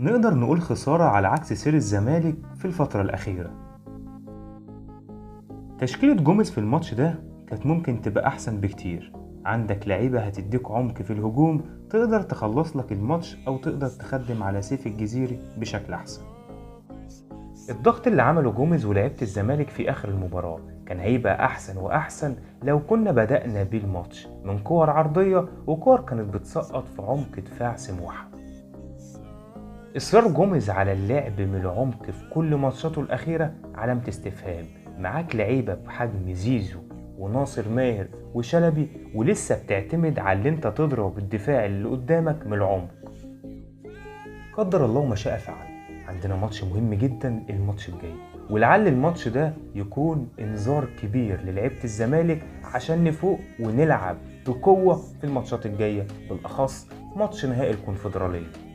نقدر نقول خسارة على عكس سير الزمالك في الفترة الأخيرة. تشكيلة جوميز في الماتش ده كانت ممكن تبقى أحسن بكتير. عندك لعيبة هتديك عمق في الهجوم، تقدر تخلص لك الماتش أو تقدر تخدم على سيف الجزيري بشكل أحسن. الضغط اللي عمله جوميز ولاعيبة الزمالك في آخر المباراة كان هيبقى أحسن وأحسن لو كنا بدأنا بيه الماتش من كور عرضية وكور كانت بتسقط في عمق دفاع سموحة. إصرار جوميز على اللعب من العمق في كل ماتشاته الأخيرة علامة استفهام. معاك لعيبة بحجم زيزو وناصر ماهر وشلبي، ولسه بتعتمد على اللي انت تضرب الدفاع اللي قدامك من العمق. قدر الله ما شاء فعل. عندنا ماتش مهم جدا الماتش الجاي، ولعل الماتش ده يكون انذار كبير للعيبة الزمالك عشان نفوق ونلعب بقوة في الماتشات الجاية، بالأخص ماتش نهائي الكونفدرالية.